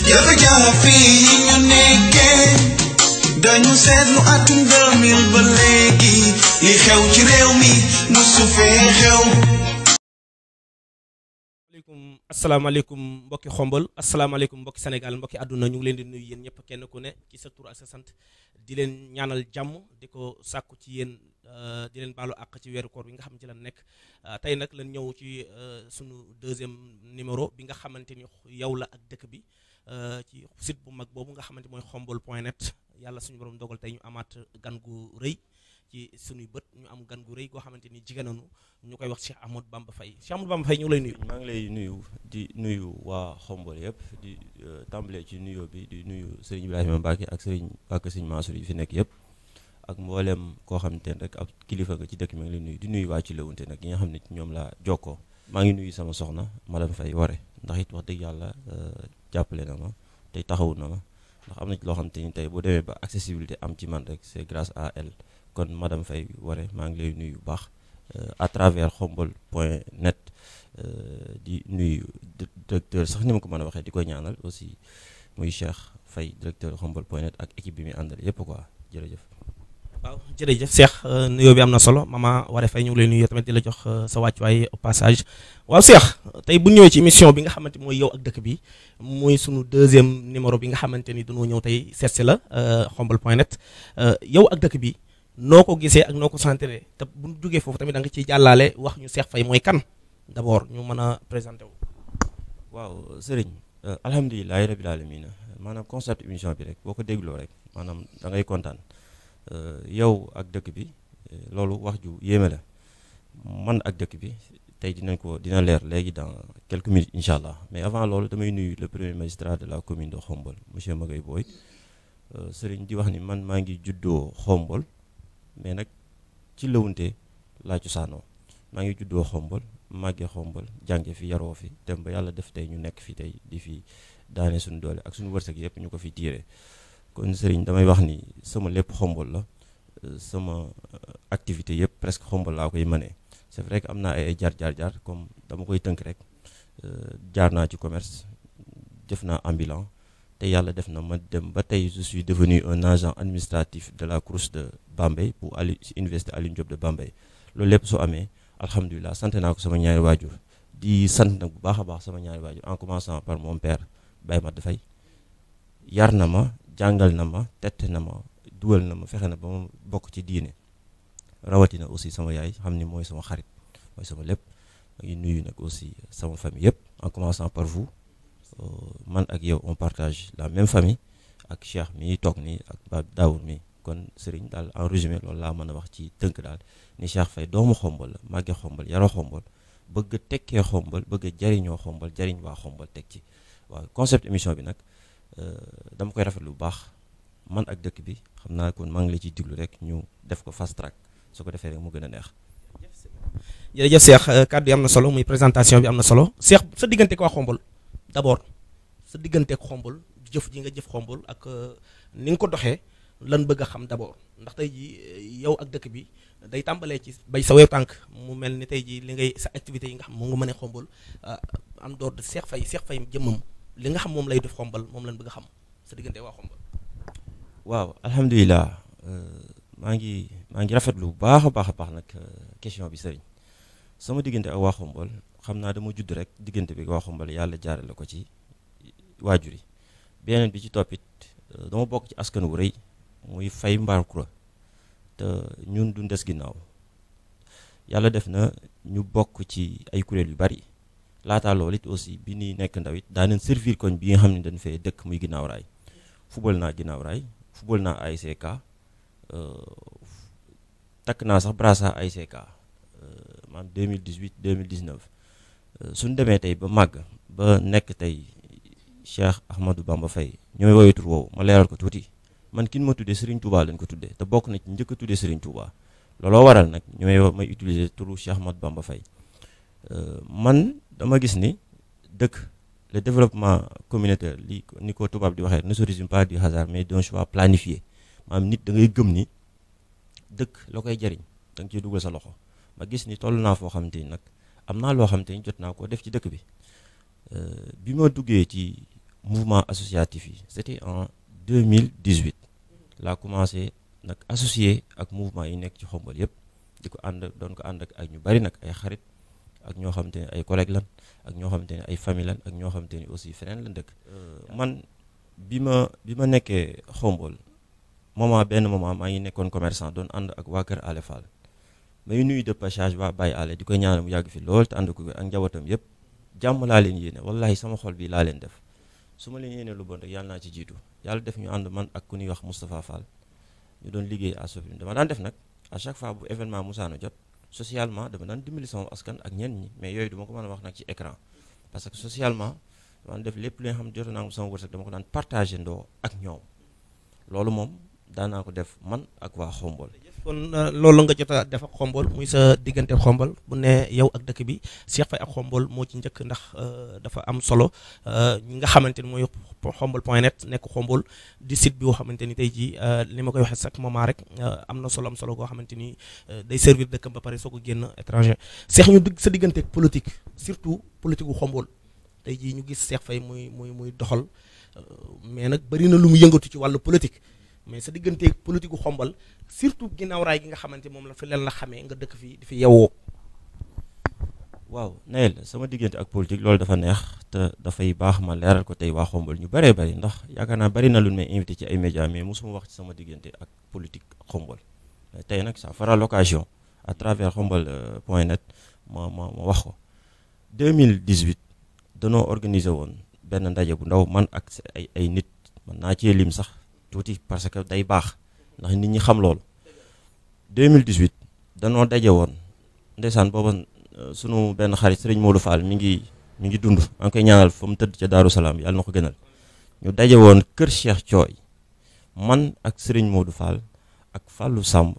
jafe-jafe yi ñu nekkee dañu seetlu atum 2000 ba léegi li xew ci réew mi musu fee xew. asalaamaaleykum mbokki xombol asalaamaaleykum mbokki Sénégal mbokki àdduna ñu ngi leen di nuyu yéen ñëpp kenn ku ne ci sa tur ak sa sant di leen ñaanal jàmm di ko sàkku ci yéen di leen baalu àq ci weeru koor bi nga xam ci la nekk tey nag lan ñëw ci sunu deuxième numéro bi nga xamante ni yow la ak dëkk bi ci site bu mag boobu nga xamante mooy xombol.net yàlla suñu borom dogal tey ñu amaat gan gu rëy ci sunuy bët ñu am gan gu rëy goo xamante ni jigéenanu ñu koy wax Cheikh Ahmadou Bamba Faye Cheikh Ahmadou Bamba Faye ñu ngi lay nuyu. maa ngi lay nuyu di nuyu waa xombol yëpp di tàmbalee ci nuyoo bi di nuyu sëriñ Ibrahima Mbacke ak sëriñ Mansour yi fi nekk yëpp ak mboolem koo xamante ne rek ab kilifa nga ci dëkk mi ngi lay nuyu di nuyu waa ci lewunte nag yi nga xam ne ñoom laa jokkoo maa ngi nuyu sama soxna madame Faye Waré ndax it wax dëgg yàlla jàppale na ma tey taxawu na ma ndax am na ci loo xamante ni tey boo demee ba accessibilité am ci man rek c'est grâce à elle kon madame Faye Waré maa ngi lay nuyu bu baax à travers xombol.net di nuyu directeur sax ni ma ko mën a waxee di koy ñaanal aussi muy Cheikh Faye directeur xombol.net ak équipe bi muy àndal yëpp quoi jërëjëf. waaw jërëjëf Cheikh nuyoo bi am na solo Mama Waré Faye ñu ngi lay nuyu tamit di la jox sa wàccuwaay au passage waaw Cheikh tey bu ñëwee ci émission bi nga xamante mooy yow ak dëkk bi muy sunu deuxième numéro bi nga xamante ni dañoo ñëw tey seet si la xombol.net yow ak dëkk bi. noo ko gisee ak noo ko sentiree te bu ñu jógee foofu tamit da nga ciy jàllaale wax ñu Cheikh Faye mooy kan d'abord ñu mën a présenté wu. waaw sëriñ alhamdulilahi rabil alamina maanaam concept émission bi rek boo ko dégloo rek maanaam da ngay kontaan yow ak dëkk bi loolu wax ju yéeme la man ak dëkk bi tey dina leer léegi dans quelques minutes incha allah mais avant loolu damay nuyu le premier magistrat de la commune de Xombol monsieur Magaye Boy sëriñ di wax ni man maa ngi juddoo Xombol mais nag ci lewunte laa cosaanoo maa ngi juddoo xombol màggee xombol jànge fi yaroo fi dem ba yàlla def tey ñu nekk fi tey di fi daane suñu doole ak suñu wërsëg yëpp ñu ko fi tiire kon sëriñ damay wax ni sama lépp xombol la sama activité yëpp presque xombol laa koy mënee c'est vrai que am naa ay jaar comme dama koy tënk rek jaar naa ci commerce def naa ambulant te yàlla def na ma dem ba tey je suis devenu un agent administratif de la Crous de Bambey pour université Alioune Diop de Bambey loolu lépp soo amee alhamdulilah sant naa ko sama ñaari waajur di sant nag bu baax a baax sama ñaari waajur en commençant par mon père Baye Mat Faye yar na ma jàngal na ma tette na ma dugal na ma fexe na ba ma bokk ci diine rawatina aussi sama yaay xam ni mooy sama xarit mooy sama lépp ma ngi nuyu nag aussi sama famille yëpp en commençant par vous man ak yow on partage la même famille ak Cheikh mi toog nii ak Bab Daour mi kon Serigne daal en résumé loolu laa mën a wax ci tënk daal ni Cheikh Faye doomu xombol la màggee xombol yaroo xombol bëgg a tekkee xombol bëgg a jariñoo xombol jariñ waa xombol teg ci waaw concept émission bi nag dama koy rafetlu bu baax man ak dëkk bi xam naa kon maa ngi la ciy diglu rek ñu def ko fast track su ko defee rek mu gën a neex. jërëjëf Cheikh kàddu yi am na solo muy présentation bi am na solo Cheikh sa diggante ak waa xombol d'abord sa diggante ak xombol jëf ji nga jëf xombol ak ni nga ko doxee lan bëgg a xam d'abord ndax tey ji yow ak dëkk bi day tàmbalee ci bay sa wew tànk mu mel ni tey ji li ngay sa activité yi nga xam moom nga mën a xombol am door de Cheikh Faye jëmmam li nga xam moom lay def xombol moom lan bëgg a xam sa diggante waa xombol. waaw alhamdulilah maa ngi rafetlu bu baax a baax nag question bi sëriñ sama diggante ak waa xombol xam naa dama judd rek diggante bi waa xombol yàlla jaarale ko ci waajur yi beneen bi ci toppit dama bokk ci askan wu rëy muy Faye Mbar Kura te ñun du des ginnaaw yàlla def na ñu bokk ci ay kuréel yu bari laataa loolu it aussi bi ñuy nekk ndaw it daa neen servir koñ bi nga xam ne dañ fee dëkk muy ginnaaw raay football naa ginnaaw raay football naa ASC takk naa sax brassard ASC maanaam 2018 2019 suñ demee tey ba màgg ba nekk tey Cheikh Ahmadou Bamba Faye ñooy woowee tur woowu ma leeral ko tuuti man kin ma tuddee Serigne Touba lañ ko tuddee te bokk na ci njëkk a tuddee Serigne Touba looloo waral nag may utiliser turu Cheikh Ahmadou Bamba Faye man dama gis ni dëkk le développement communautaire ni ko tubaab di waxee ne se résume pas du hasard mais d'un choix planifié maanaam nit da ngay gëm ni dëkk la koy jariñ da nga ciy dugal sa loxo ma gis ni toll naa foo xamante ni nag am naa loo xamante ni jot naa koo def ci dëkk bi bi ma duggee ci mouvement associatif yi c'était en 2018 laa commencé nag associé ak mouvement yi nekk ci Xombol yëpp di ko ànd doon ko ànd ak ñu bari nag ay xarit ak ñoo xamante ne ay collègues lan ak ñoo xamante ne ay famille lan ak ñoo xamante ni aussi feneen lan dëkk. man bi ma nekkee Xombol benn moment maa ngi nekkoon commerçant doon ànd ak waa kër Ale Fall may nuyu de passage waa Baye Ale di koy ñaanal mu yàgg fi lool te ànd ko ak njabootam yëpp jàmm laa leen yéene wallahi sama xol bi laa leen def su ma leen yéene lu bon rek yàlla naa ci jiitu yàlla def ñu ànd man ak ku ñuy wax Moustapha Fall ñu doon liggéey à Sofrim dama daan def nag à chaque fois bu événement musaana jot socialement dama daan dimbali sama askan ak ñenn ñi mais yooyu duma ko mën a wax nag ci écran parce que socialement dama daan def lépp li nga xam jot naa ko sama wërsëg dama ko daan partagé ndoo ak ñoom loolu moom daanaa ko def man ak waa Xombol. kon loolu nga jot a def ak Xombol muy sa diggante Xombol bu ne yow ak dëkk bi Cheikh Faye ak Xombol moo ci njëkk ndax dafa am solo ñi nga xamante ni mooy xombol.net nekk Xombol di site bi boo xamante ni tey jii li ma koy waxee chaque moment rek am na solo goo xamante ni day servir dëkkam ba pare soo ko génn étranger Cheikh ñu digg sa diggante ak politique surtout politique gu Xombol tey jii ñu gis Cheikh Faye muy doxal mais nag bari na lu mu yëngatu ci wàllu politique. mais sa digganteeg politique gu Xombol surtout ginnaaw raay gi nga xamante moom la fi leen la xamee nga dëkk fi di fi yewoo. waaw Nayel sama diggante ak politique loolu dafa neex te dafay baax ma leeral ko tey waa Xombol ñu bëree bëri ndax yaakaar naa bëri na lu may invité ci ay médias mais mosuma wax ci sama diggante ak politique Xombol tey nag ça fera l'occasion à travers xombol.net ma wax ko 2018 danoo organiser woon benn ndaje bu ndaw man ak ay nit man naa cee lim sax. tuuti parce que day baax ndax nit ñi xam loolu 2018 danoo daje woon ndeysaan booba sunu benn xarit Serigne Modou Fall mi ngi dund maa ngi koy ñaanal fa mu tëdd ca Daaru Salaam yàlla na ko gënal ñu daje woon kër Cheikh Thioy man ak Serigne Modou Fall ak Fallou Samb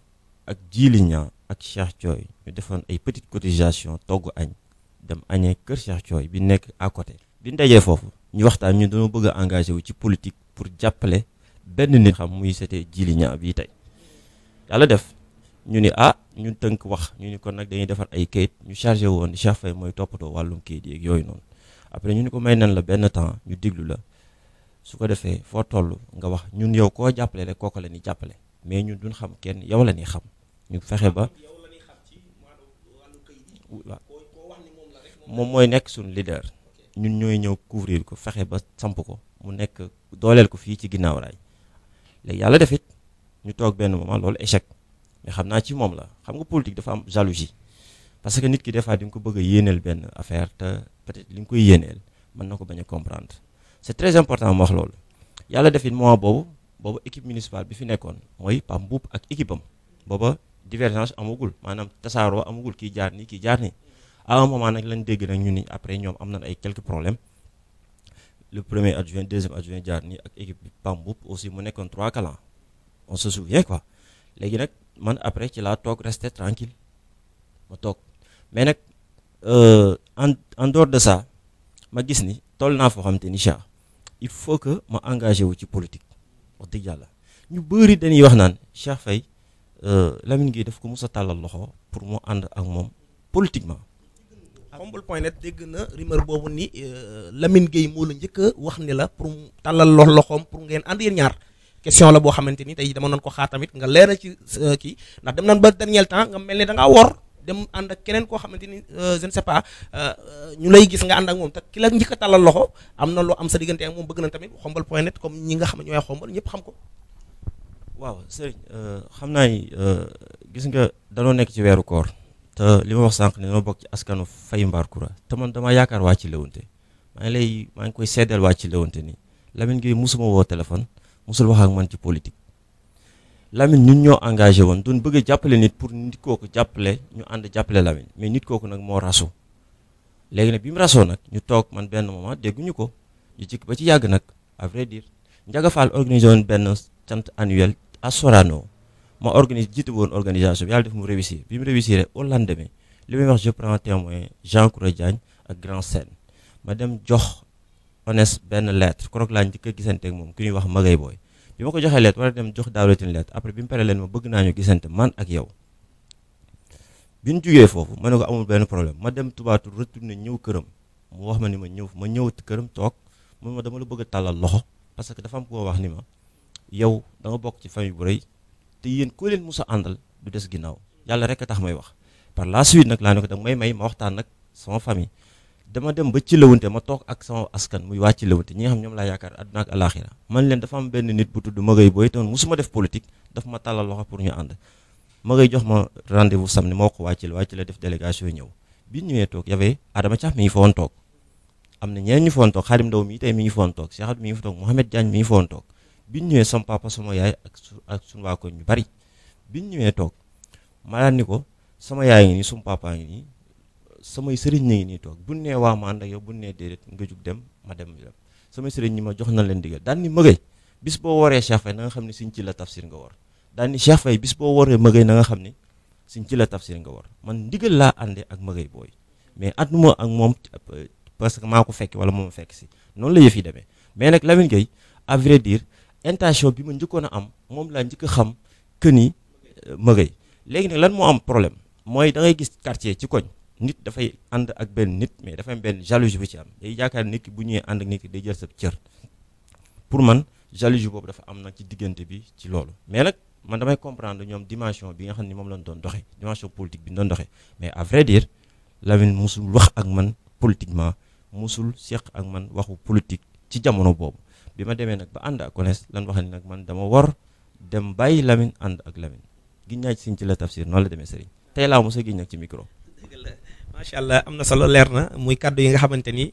ak Djili Niang ak Cheikh Thioy ñu defoon ay petite cotisation togg añ dem añee kër Cheikh Thioy bi nekk à côté bi ñu dajee foofu ñu waxtaan ñu dañoo bëgg a engagé wu ci politique pour jàppale benn nit xam muy c'était Djili Niang bii tey yàlla def ñu ni ñu tënk wax ñu ni kon nag dañuy defar ay kayit ñu chargé woon Cheikh Faye mooy toppatoo wàllum kayit yeeg yooyu noonu après ñu ni ko may nan la benn temps ñu diglu la su ko defee foo toll nga wax ñun yow koo jàppale rek kooku la ñuy jàppale mais ñun duñ xam kenn yow la ñuy xam ñu fexe ba moom mooy nekk suñu leader ñun ñooy ñëw couvrir ko fexe ba samp ko mu nekk dooleel ko fii ci ginnaaw raay léegi yàlla def it ñu toog benn moment loolu échec mais xam naa ci moom la xam nga politique dafa am jalousie parce que nit ki des fois di nga ko bëgg a yéeneel benn affaire te peut-être li nga koy yéeneel mën na ko bañ a comprendre c'est très important mu wax loolu yàlla def it moment boobu équipe municipale bi fi nekkoon mooy Pape Mboup ak équipe am booba divergence amagul maanaam tasaaroo amagul kii jaar nii à un moment nag lañ dégg nag ñu ni après ñoom am nañ ay quelques problèmes le premier adjoint deuxième adjoint jaar nii ak équipe bi Pape Mboup aussi mu nekkoon 3 clans on se souvient quoi léegi nag man après ci laa toog rester tranquille ma toog mais nag en dehors de ça ma gis ni toll naa foo xamante ni il faut que ma engagé wu ci politique wax dëgg yàlla ñu bëri dañuy wax naan Cheikh Faye Lamine Gueye daf ko mos a tàllal loxo pour mu ànd ak moom politiquement. xombol.net dégg na rumeur boobu ni Lamine Gueye moo la njëkk a wax ni la pour mu tàllal loxoom pour ngeen ànd yéen ñaar question la boo xamante ni tey dama doon ko xaar tamit nga leeral ci kii ndax dem nañ ba dernier temps nga mel ni da ngaa wor dem ànd ak keneen koo xamante ni je ne sais pas ñu lay gis nga ànd ak moom te ki la njëkk a tàllal loxo am na loo am sa diggante ak moom bëgg nañ tamit xombol.net comme ñi nga xam ne ñooy xombol ñëpp xam ko. waaw Serigne xam naa ni gis nga danoo nekk ci weeru koor. te li ma wax sànq ne dama bokk ci askanu Faye Mbarkoura te man dama yaakaar waa ci Léwonté maa ngi koy seddal waa ci Léwonté nii Lamine Gueye musuma woo téléphone musul wax ak man ci politique Lamine ñun ñoo engagé woon doon bëgg a jàppale nit pour nit kooku jàppale ñu ànd jàppale Lamine mais nit kooku nag moo rasu léegi nag bi mu rasoo nag ñu toog man benn moment dégguñu ko ñu jikk ba ci yàgg nag à vrai dire Ndiaga Fall organisé woon benn cant annuel à Sorano ma jiite woon organisation bi yàlla def mu réussir bi mu réussir au lendemain li may wax je prends témoin Jean Koura Diagne ak Grand Sène ma dem jox Onès benn lettre koroog laa njëkk a gisante ak moom ku ñuy wax Magay Boy bi ma ko joxee lettre war a dem jox Daawletin lettre après bi mu paree leen ma bëgg naa ñu gisante man ak yow bi ñu jugee foofu ma ne ko amul benn problème ma dem Touba Toul retourné ñëw këram mu wax ma ni ma ñëw këram toog mun ma dama la bëgg a tàllal loxo parce que dafa am koo wax ni ma yow da nga bokk ci famille bu rëy te yéen koo leen mus a àndal du des ginnaaw yàlla rek a tax may wax. par la suite nag laa ne ko da may ma waxtaan nag sama famille dama dem ba ci lawunte ma toog ak sama askan muy waa ci lawunte ñi nga xam ñoom laa yaakaar àdduna ak alaxira man leen dafa am benn nit bu tudd Magay Boy te musuma def politique daf ma tàllal loxo pour ñu ànd Magay jox ma rendez-vous samedi ma wax ko wàcc la def délégation ñëw bi ñëwee toog y'avait Adama Thiaf mi ngi fa woon toog am na ñeneen ñu fa woon toog Xaadim Ndaw mi tey mi ngi fa woon toog Cheikh Abdou mi ngi fa toog Mohamed Diagne mi ngi fa woon toog bi ñëwee sama papa sama yaay ak suñu waa ko ñu bari bi ñëwee toog ma daan ni ko sama yaay ngi nii suma papa ngi nii samay sëriñ ñi ngi nii toog bu nee waa ma ànd ak yow bu nee déedéet nga jug dem ma dem samay sëriñ ñi ma jox na leen digal daan ni Magay bis boo waree Cheikh Faye na nga xam ne Sëriñ ci la tafsir nga war daan ni Cheikh Faye bis boo waree Magay na nga xam ne Sëriñ ci la tafsir nga war man ndigal laa àndee ak Magay Boy mais ànduma ak moom parce que maa ko fekk wala moom fekk si noonu la yëf yi demee mais nag Lamine Gueye à vrai dire intention bi ma njëkkoon a am moom laa njëkk a xam que ni Magay léegi nag lan moo am problème mooy da ngay gis quartier ci koñ nit dafay ànd ak benn nit mais dafay am benn jalousie bu ci am day yaakaar nit ki bu ñëwee ànd ak nit ki day jël sa cër pour man jalousie boobu dafa am nag ci diggante bi ci loolu mais nag man damay comprendre ñoom dimension bi nga xam ni moom lañ doon doxee dimension politique bi ñu doon doxee mais à vrai dire Lamine musul wax ak man politiquement musul seq ak man waxu politique ci jamono boobu bi ma demee nag ba ànd ak CONES lan wax ni nag man dama war dem bàyyi Lamine ànd ak Lamine giñ naa ci Sëriñ ci la tafsir noonu la demee sëriñ tey laa mos a giñ nag ci micro. macha allah am na solo leer na muy kaddu yi nga xamante ni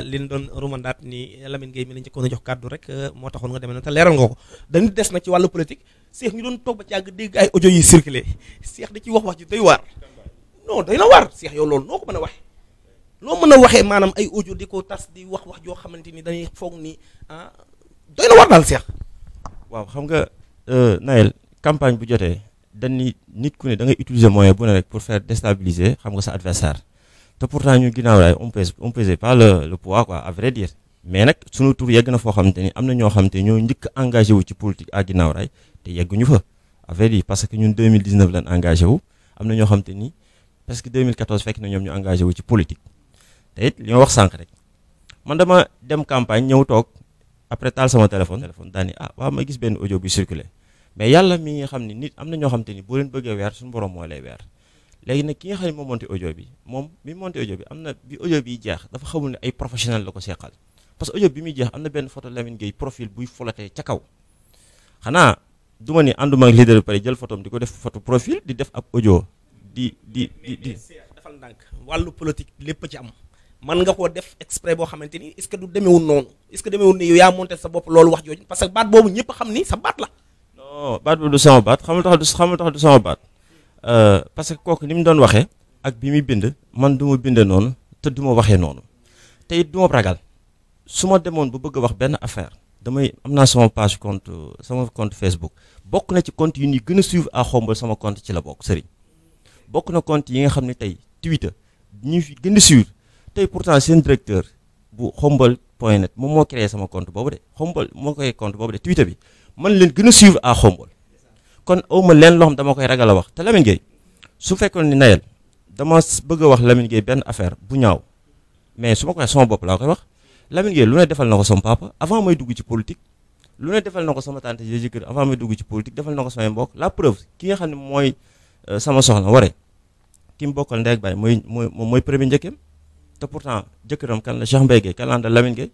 liñ doon rumandaat ni Lamine Gueye mi la njëkkoon a jox kaddu rek moo taxoon nga demee noonu te leeral nga ko dañu des nag ci wàllu politique Cheikh ñu doon toog ba ci yàgg dégg ay audio yi circulé Cheikh di ci wax ji doy waar non doy na waar Cheikh yow loolu noo ko mën a waxee loo mën a waxee maanaam ay audio di ko tas di wax joo xamante ni dañuy foog ni doy na waar daal Cheikh. waaw xam nga Nayel campagne bu jotee dañ ni nit ku ne da ngay utiliser moyen bu ne rek pour faire déstabiliser xam nga sa adversaire te pourtant ñu ginnaaw raay on pesait pas le poids quoi à vrai dire mais nag sunu tur yegg na foo xamante ni am na ñoo xamante ni ñoo njëkk engagé wu ci politique à ginnaaw raay te yegguñu fa à vrai dire parce que ñun 2019 lañ engagé wu am na ñoo xamante ni parce que 2014 fekk na ñoom ñu engagé wu ci politique te it li ma wax sànq rek man dama dem campagne ñëw toog après taal sama téléphone daal ni waaw ma gis benn audio bi circulé mais yàlla mi nga xam ne nit am na ñoo xamante ni boo leen bëggee weer suñu borom mooy lay weer léegi nag ki nga xam ne moo monté audio bi moom bi monté audio bi am na bi audio bi jeex dafa xamul ne ay professionnel la ko seqal parce que audio bi muy jeex am na benn photo Lamine Gueye profil buy folotee ca kaw xanaa du ma ni ànduma ak leader bi pare jël photom di ko def photo profil di def ab audio di defal ndànk wàllu politique lépp ci am man nga koo def exprès boo xamante ni est-ce que du demeewul noonu est-ce que demeewul ni yow yaa monté sa bopp loolu wax jooju parce que baat boobu ñëpp xam ni sa baat la. non baat bi du sama baat xamul tax du sama baat parce que kooku ni mu doon waxee ak bi muy bind man du ma binde noonu te du ma waxee noonu te it du ma ragal su ma demoon ba bëgg a wax benn affaire damay am naa sama page compte sama compte Facebook bokk na ci compte yu ñuy gën a suivre à Xombol sama compte ci la bokk sëriñ bokk na compte yi nga xam ne tey Twitter ñu fi gën a suivre tey pourtant seen directeur bu Xombol.net moom moo créé sama compte boobu de Xombol moo koy compte boobu de Twitter bi man leen gën a suivre à Xombol kon awma leen loo xam dama koy ragal a wax te Lamine Gueye su fekkoon ni Nayel dama bëgg a wax Lamine Gueye benn affaire bu ñaaw mais su ma ko waxee sama bopp laa koy wax Lamine Gueye lu ne defal na ko sama papa avant may dugg ci politique lu ne defal na ko sama tante jëkkër avant may dugg ci politique defal na ko samay mbokk la preuve ki nga xam ne mooy sama soxna waree ki mu bokkal ndey ak baay mooy premier njëkkeem te pourtant jëkkëram kan la Cheikh Mbaye Gueye kan la àndal Lamine Gueye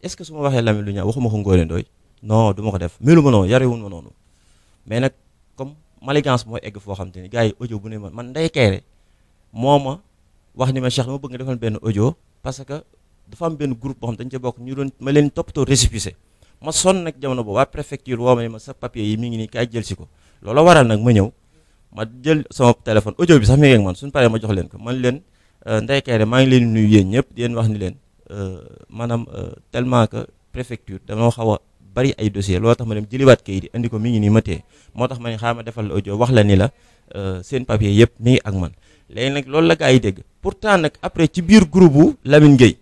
est-ce que su ma waxee Lamine lu ñaaw waxuma ko Ngoné Ndoye non du ma ko def melu ma noonu yarewul ma noonu mais nag comme malégance mooy egg foo xam te ni gars yi audio bu ne man Ndeye Kairé moo ma wax ni ma Cheikh dama bëgg nga defal benn audio parce que dafa am benn groupe boo xam dañu ca bokk ñu doon ma leen toppatoo récépissé ma sonn nag jamono boobu waa préfecture woo ma ne ma sa papier yi mi ngi nii kaay jël si ko loolu waral nag ma ñëw ma jël sama téléphone audio bi sax mi ngi ak man suñu paree ma jox leen ko man leen Ndeye Kairé maa ngi leen nuyu yéen ñëpp di leen wax ni leen maanaam tellement que préfecture dama xaw a bari ay dossier loolu tax ma dem jëliwaat kayit yi andi ko mi ngi nii ma téye moo tax ma ne xaaral ma defal la audio wax la ni la seen papier yëpp mi ngi ak man léegi nag loolu la gaa yi dégg pourtant nag après ci biir groupe bu Lamine Gueye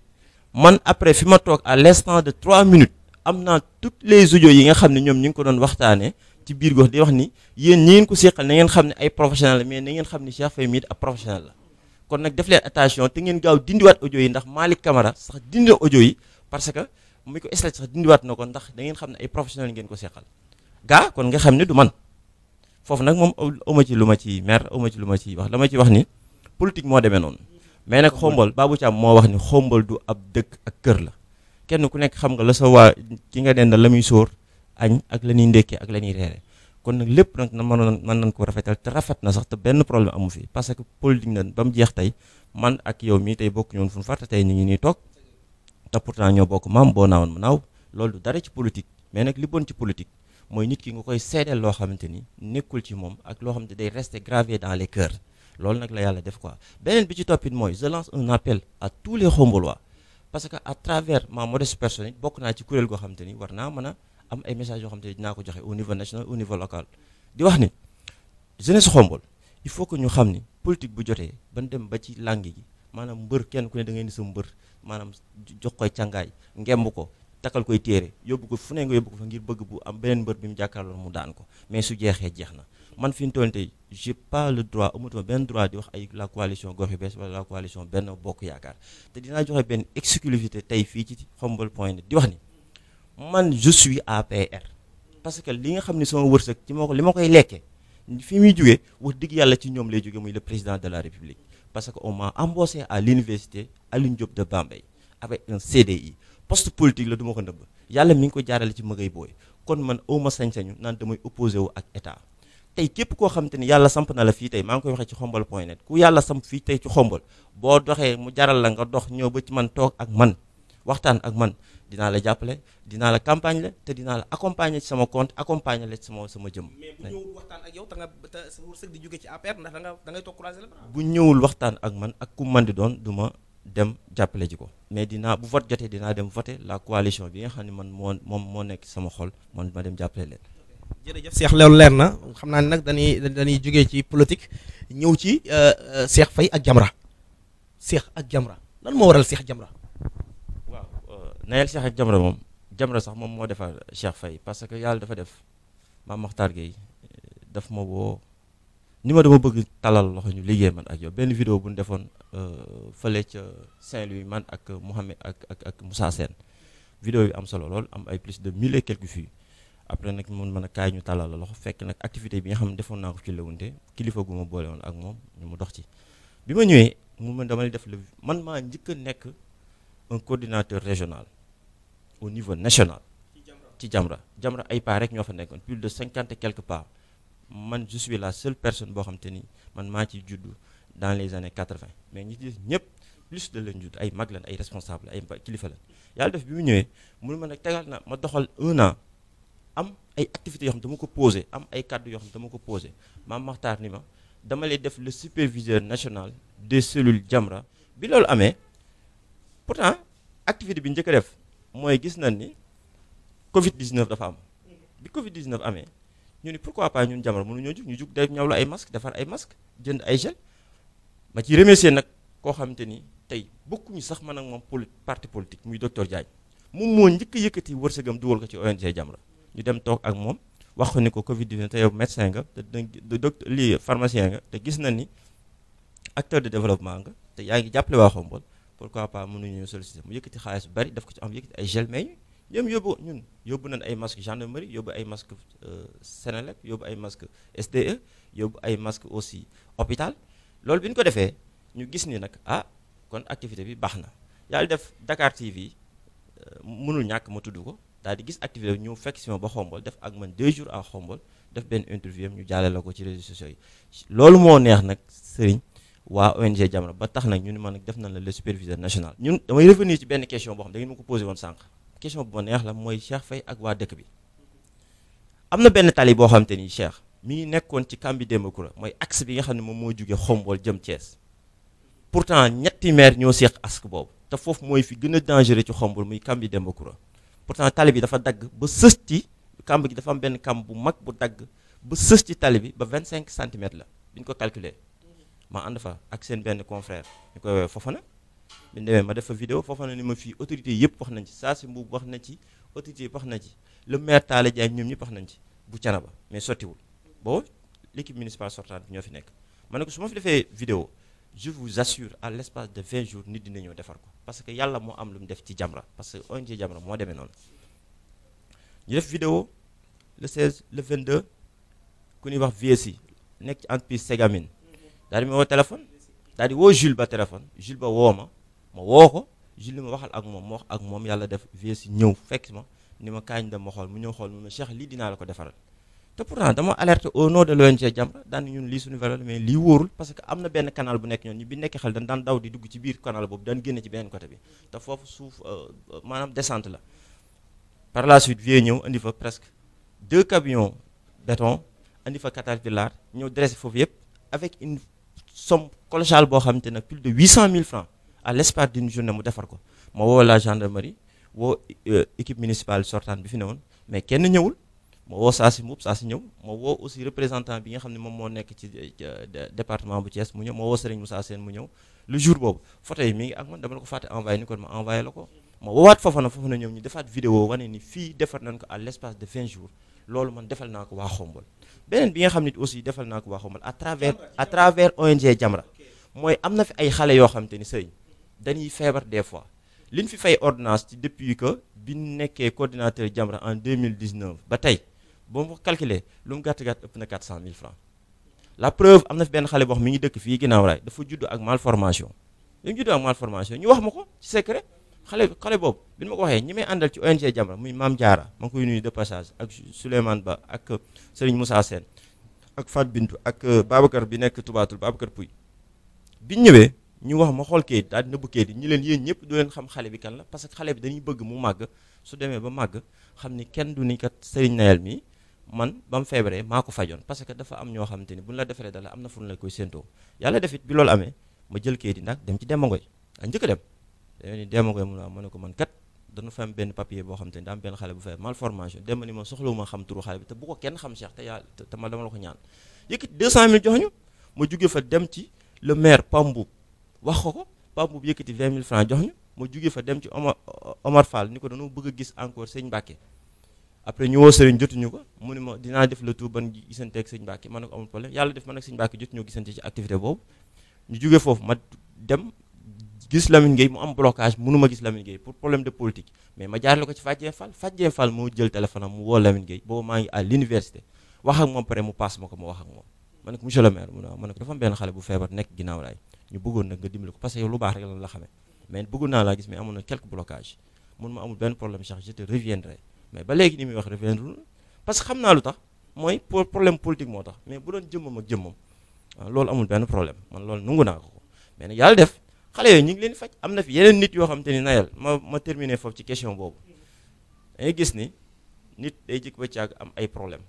man après fi ma toog à l'instant de 3 minutes am naa toutes les audios yi nga xam ne ñoom ñu ngi ko doon waxtaanee ci biir gox di wax ni yéen ñi ngeen ko seqal na ngeen xam ne ay professionnel la mais na ngeen xam ne Cheikh Faye mii ab professionnel la kon nag def leen attention te ngeen gaaw dindiwaat audio yi ndax Malick Camara sax dindi audio yi parce que muy ko statut sax dindiwaat na ko ndax da ngeen xam ne ay professionnels ngeen ko seqal gaa kon nga xam ne du man foofu nag moom awma ci lu ma ci mer awma ci lu ma ci wax la ma ci wax ni politique moo demee noonu mais nag xombal Babou Thiam moo wax ni xombal du ab dëkk ak kër la kenn ku nekk xam nga la sa waa ki nga denda la muy sóor añ ak la ñuy ndékkee ak la ñuy reere kon nag lépp nag mën nañ ko rafetal te rafet na sax te benn problème amu fi parce que politique na ba mu jeex tey man ak yow mii tey bokk ñoon fu ñu farta tey ñu ngi nii toog te pourtant ñoo bokk maam boo naawoon ma naaw loolu du dara ci politique mais nag li bon ci politique mooy nit ki nga koy seedeel loo xamante ni nekkul ci moom ak loo xamante day rester gravé dans les cœurs loolu nag la yàlla def quoi beneen bi ci toppit mooy je lance un appel à tous les Khombolois parce que à travers ma modeste personne bokk naa ci kuréel goo xamante ni war naa mën a am ay messages yoo xamante ni dinaa ko joxe au niveau national au niveau local di wax ni jeunesse Khombole il faut que ñu xam ni politique bu jotee ban dem ba ci langue gi maanaam mbër kenn ku ne da ngay ni sa mbër maanaam jox koy càngaay ngemb ko takkal koy téere yóbbu ko fu ne nga yóbbu ko fa ngir bëgg bu am beneen mbër bi mu jàkkaarloo mu daan ko mais su jeexee jeex na man fi ñu toll tey j'ai pas le droit amatuma benn droit di wax ay la coalition gox yu bees wala la coalition benn bokk yaakaar te dinaa joxe benn exclusivité tey fii ci Khombole.net di wax ni man je suis APR parce que li nga xam ne sama wërsëg ci moo ko li ma koy lekkee fi muy jógee wax dëgg yàlla ci ñoom lay jógee muy le président de la République parce que on m'a embauché à l'université Alioune Diop de Bambey avec un CDI poste politique la du ma ko nëbb yàlla mi ngi ko jaarale ci mëgay booy kon man awma sañ-sañu naan damay opposé wu ak état tey képp koo xam te ni yàlla samp na la fii tey maa ngi koy waxee ci Khombole.net ku yàlla samp fii tey ci Khombole boo doxee mu jaral la nga dox ñëw ba ci man toog ak man waxtaan ak man dinaa la jàppale dinaa la campagne la te dinaa la accompagner ci sama compte accompagner la ci sama jëm. mais bu ñëwul waxtaan ak yow te sa wërsëg di jóge ci APR ndax da ngay toog croiser la bu ñëwul waxtaan ak man ak ku man di doon du ma dem jàppale ji ko mais dinaa bu vote jotee dinaa dem voter la coalition bi nga xam ne man moo nekk sama xol man ma dem jàppale leen. jërëjëf Cheikh loolu leer na xam naa ne nag dañuy jógee ci politique ñëw ci Cheikh Faye ak Jamra Cheikh ak Jamra lan moo waral Cheikh Jamra. waaw nayel Cheikh ak Jamra moom Jamra sax moom moo defar Cheikh Faye parce que yàlla dafa def Mame Makhtar Gueye daf ma woo ni ma dama bëgg talal loxo ñu liggéey man ak yow benn vidéo bu ñu defoon fële ca Saint-Louis man ak Mouhamed ak Moussa Sène vidéo bi am solo lool am ay plus de 1000 et quelques vues après nag mun mën a kaay ñu talal la loxo fekk nag activité bi nga xam ne defoon naa ko ci Léwunte kilifa gu ma boole woon ak moom ñu mu dox ci bi ma ñëwee mu man dama lay def man maa njëkk a nekk un coordinateur régional au niveau national ci Jamra ay pas rek ñoo fa nekkoon plus de 50 et quelques pas man je suis la seule personne boo xam te ni man maa ci juddu dans les années 80 mais ñi ci ñëpp plus de leen judd ay mag lan ay responsable ay kilifa lan yàlla def bi mu ñëwee mënu ma nag tegal na ma doxal 1 an am ay activités yoo xam dama ko posé am ay kàddu yoo xam dama ko posé Mame Makhtar ni ma dama lay def le superviseur national des cellules Jamra bi loolu amee pourtant activité bi njëkk a def mooy gis nañ ni Covid 19 dafa am bi Covid 19 amee ñu ni pourquoi pas ñun Jamra mënuñoo jug ñu jug def ñaw la ay masque defar ay masque jënd ay gel ma ci remercier nag koo xamante ni tey bokkuñu sax man ak moom parti politique muy docteur Diagne moom moo njëkk a yëkkati wërsëgam dugal ko ci ONG Jamra ñu dem toog ak moom wax ko ni ko Covid 19 te yow médecin nga te docteur lii pharmacien nga te gis na ni acteur de développement nga te yaa ngi jàppale waa Khombole pourquoi pas mënuñu solliciter mu yëkkati xaalis bu bari daf ko ci am yëkkati ay gel mais ñoom yóbbu nañ ay masque gendarmerie yóbbu ay masque Sénélec yóbbu ay masque SDE yóbbu ay masque aussi hôpital loolu bi ñu ko defee ñu gis ni nag kon activité bi baax na yàlla def Dakar TV mënul ñàkk ma tudd ko daal di gis activité bi ñu fekk si ma ba Khombole def ak man 2 jours à Khombole def benn interview am ñu jaale la ko ci réseaux sociaux yi loolu moo neex nag sëriñ waa ONG Jamra ba tax nag ñu ni man nag def nañ la le superviseur national ñun damay revenir ci benn question boo xam da ngeen ma ko posé woon sànq question bu ma neex la mooy Cheikh Faye ak waa dëkk bi am na benn tali boo xamante ni Cheikh mi ngi nekkoon ci Kambi Demba Koura mooy axe bi nga xam ne moom moo jugee Khombole jëm Thiès pourtant ñetti maire ñoo seeq axe boobu te foofu mooy fi gën a dangereux ci Khombole muy Kambi Demba Koura pourtant tali bi dafa dagg ba sës ci kamb gi dafa am benn kamb bu mag bu dagg ba sës ci tali bi ba 25 centimètres la bi ñu ko calculer ma ànd fa ak seen benn confrère ñu koy woowee Fofana bi ñu demee ma def fa vidéo Fofana ni ma fii autorité yëpp wax nañ ci saa si mbuub wax na ci autorité yëpp wax na ci le maire Talla Diagne ñoom ñëpp wax nañ ci bu Thiénaba mais sottiwul boobu l'équipe municipale sortante bi ñoo fi nekk ma ne ko su ma fi defee vidéo je vous assure à l'espace de 20 jours nit dina ñëw defar ko parce que yàlla moo am lu mu def ci Jamra parce que ONG Jamra moo demee noonu ñu def vidéo le 16 le 22 ku ñuy wax VSI nekk ci entreprise Segamine daal di ma woo téléphone daal di woo Jules ba téléphone Jules ba woo ma woo ko Jules li ma waxal ak moom ma wax ak moom yàlla def VSI ñëw fekk ma ni ma kaañ dem ma xool mu ñëw xool mu ne Cheikh lii dinaa la ko defaral te pourtant dama alerté au nom de l'ONG Jamra daan ñun lii suñu valeur mais lii wóorul parce que am na benn canal bu nekk ñoon ñi bi nekk xel dañ daan daw di dugg ci biir canal boobu daan génne ci beneen côté bi te foofu suuf maanaam descente la par la suite vie ñëw indi fa presque 2 camions béton indi fa caterpillar ñëw dressé foofu yëpp avec une somme colossale boo xamante nag plus de 800 000 francs à l'espace d'une journée mu defar ko ma woo la gendarmerie woo équipe municipale sortante bi fi newoon mais kenn ñëwul ma woo saa si ñëw ma woo aussi représentant bi nga xam ne moom moo nekk ci département bu Thiès mu ñëw ma woo Serigne Moussa Sène mu ñëw le jour boobu photo yi mi ngi ak man dama la ko fàtte envoyé ni kon ma envoyé la ko ma woowaat foofa na ñëw ñu defaat vidéo wane ni fii defar nañ ko à l'espace de 20 jours loolu man defal naa ko waa Xombol beneen bi nga xam ne aussi defal naa ko waa Xombol à travers ONG Jamra mooy am na fi ay xale yoo xam te ni sëriñ dañuy feebar des fois liñ fi fay ordonnance ci depuis que bi nekkee coordinateur Jamra en 2019 ba tey boo ma calculé lu mu gàtt-gàtt ëpp na 400 000 francs la preuve am na fi benn xale boo xam mi ngi dëkk fii ginnaaw raay dafa judd ak malformation li mu judd ak malformation ñu wax ma ko ci secret xale boobu bi ma ko waxee ñi may àndal ci ONG Jamra muy Mame Diarra ma ngi koy nuyu de passage ak Souleymane Ba ak Serigne Moussa Sène ak Fat Bintou ak Babacar bi nekk Toubatul Babacar Pouy bi ñëwee ñu wax ma xool kayit daal di nëbb kayit yi ñi leen yéen ñëpp du leen xam xale bi kan la parce que xale bi dañuy bëgg mu màgg su demee ba màgg xam ni kenn du ni kat Serigne Nayel mi man ba mu feebaree maa ko fajoon parce que dafa am ñoo xamante ni buñ la defaree dala am na fu ñu la koy séentoo yàlla defit bi loolu amee ma jël kayit yi nag dem ci Demba Ngoy a njëkk a dem dañoo ni Demba Ngoy mu ne ko man kat dañu fa am benn papier boo xamante ni daa am benn xale bu feebar malformation Demba ni ma soxlawuma xam turu xale bi te bu ko kenn xam Cheikh te ma dama la ko ñaan yëkkati 200 000 jox ñu ma jóge fa dem ci le maire Pambou wax ko Pambou yëkkati 20 000 francs jox ñu ma jóge fa dem ci Omar Fall ni ko dañoo bëgg a gis encore sëñ Mbacke après ñu woo sëriñ jotuñu ko mu ne ma dinaa def le tout ban gisante ak sëñ Mbacke ma ne ko amul problème yàlla def man ak sëñ Mbacke jotuñu gisante ci activité boobu ñu jóge foofu ma dem gis Lamine Gueye mu am blocage mënuma gis Lamine Gueye pour problème de politique mais ma jaarale ko ci Fadjien Fall moo jël téléphone am mu woo Lamine Gueye boobu maa ngi à l'université wax ak moom pare mu passe ma ko ma wax ak moom ma ne ko monsieur le maire mu ne ma ne ko dafa am benn xale bu feebar nekk ginnaaw raay ñu bëggoon nag nga dimbali ko parce que yow lu baax rek la xamee mais bëggoon naa laa gis mais amoon na quelques blocages mun ma amul benn problème Cheikh je te reviendrai mais ba léegi ni muy wax reviendrul parce que xam naa lu tax mooy problème politique moo tax mais bu doon jëmmam ak jëmmam loolu amul benn problème man loolu nungu naa ko mais nag yàlla def xale yooyu ñu ngi leen faj am na fi yeneen nit yoo xam te ni Nayel ma terminer foofu ci question boobu dangay gis ni nit day jëkk ba caag am ay problème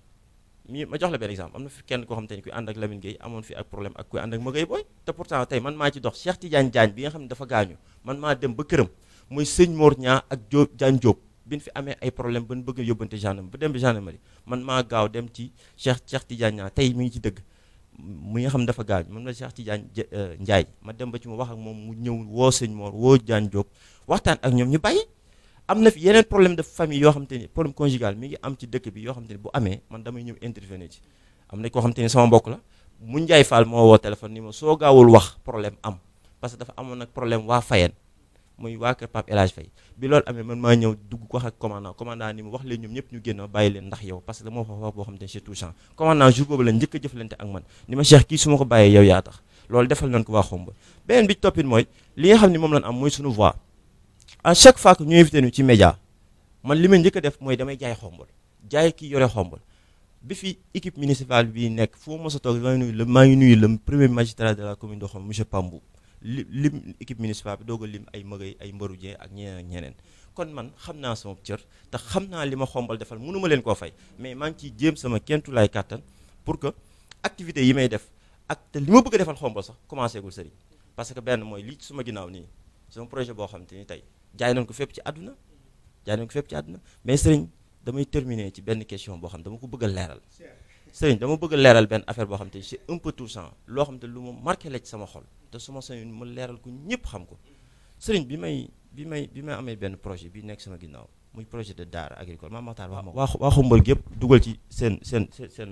ma jox la benn exemple am na fi kenn koo xam te ni kuy ànd ak Lamine Gueye amoon fi ak problème ak kuy ànd ak Magay Boy te pourtant tey man maa ci dox Cheikh Tidiane Diagne bi nga xam ne dafa gaañu man maa dem ba këram muy sëñ Mor Ñaa ak Diagne Diop bi ñu fi amee ay problème ba ñu bëgg a yóbbante gendarme ba dem bi gendarmerie man maa gaaw dem ci Cheikh Tidiane Ñaa tey mi ngi ci dëgg mu nga xam ne dafa gaañu man la Cheikh Tidiane Ndiaye ma dem ba ci mu wax ak moom mu ñëw woo sëñ Mor woo Diagne Diop waxtaan ak ñoom ñu bàyyi am na fi yeneen problème de famille yoo xam te ni problème conjugal mi ngi am ci dëkk bi yoo xam te ni bu amee man damay ñëw intervenir ci am na koo xam te ni sama mbokk la mu Ndiaye Fall moo woo téléphone ni ma soo gaawul wax problème am parce que dafa amoon nag problème waa Fayeen muy waa kër Pape El Hadj Faye bi loolu amee man maa ñëw dugg wax ak commandant ni mu wax leen ñoom ñëpp ñu génn bàyyi leen ndax yow parce que moo fa wax boo xam te ni c'est touchant commandant jour boobu la njëkk a jëflante ak man ni ma Cheikh kii su ma ko bàyyee yow yaa tax loolu defal nañ ko waa Xombol beneen bi ci toppit mooy li nga xam ne moom lañ am mooy suñu voix à chaque fois que ñu invité ñu ci média man li ma njëkk a def mooy damay jaay Xombol jaay kii yore Xombol bi fi équipe municipale bi nekk foo mos a toog maa ngi nuyu le premier magistrat de la commune de Xombol monsieur Pambou lim équipe municipale bi doog a lim ay Magay ay Mbarou Dieng ak ñeneen ak ñeneen kon man xam naa sama cër te xam naa li ma Xombol defal mënuma leen koo fay mais maa ngi ciy jéem sama kentulaay kàttan pour que activités yi may def ak te li ma bëgg a defal Xombol sax commencé gul sëriñ parce que benn mooy lii suma ginnaaw nii sama projet boo xam te ni tey jaay nañ ko fépp ci àdduna mais sëriñ damay terminer ci benn question boo xam dama ko bëgg a leeral sëriñ dama bëgg a leeral benn affaire boo xam te c'est un peu touchant loo xam te lu ma marqué la ci sama xol te su ma sañoon ma leeral ko ñëpp xam ko sëriñ bi may amee benn projet bi nekk sama ginnaaw muy projet de daara agricole Mame Makhtar wax ma waa Xombol gépp dugal ci seen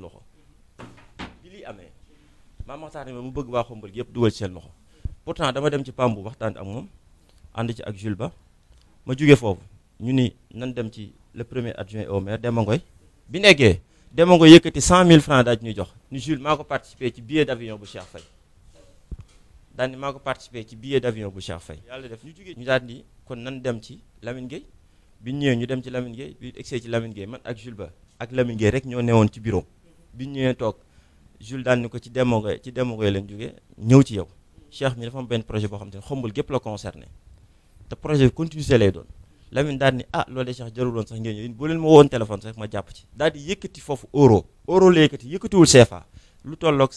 loxo bi lii amee Mame Makhtar ne ma mu bëgg waa Xombol gépp dugal ci seen loxo pourtant dama dem ci Pambou waxtaan ak moom ànd ci ak Jules Ba ma jógee foofu ñu ni nan dem ci le premier adjoint au maire Demba Ngoy bi nekkee Demba Ngoy yëkkati 100 000 francs daal ñuy jox ni Jules maa ko participé ci billet d'avion bu Cheikh Faye daal ni maa ko participé ci billet d'avion bu Cheikh Faye yàlla def ñu jógee ñu daal ni kon nan dem ci Lamine Gueye bi ñëwee ñu dem ci Lamine Gueye bi egsee ci Lamine Gueye man ak Jules Ba ak Lamine Gueye rek ñoo newoon ci bureau bi ñëwee toog Jules daal ni ko ci Demba Ngoy lañ jógee ñëw ci yow Cheikh mi dafa am benn projet boo xam te ne xombul gépp la concerné te projet bi continuité lay doon Lamine daal ni loolu de Cheikh jaruloon sax ngeen ñëw boo leen ma woon téléphone sax ma jàpp ci daal di yëkkati foofu euro la yëkkatiwul CFA lu tolloog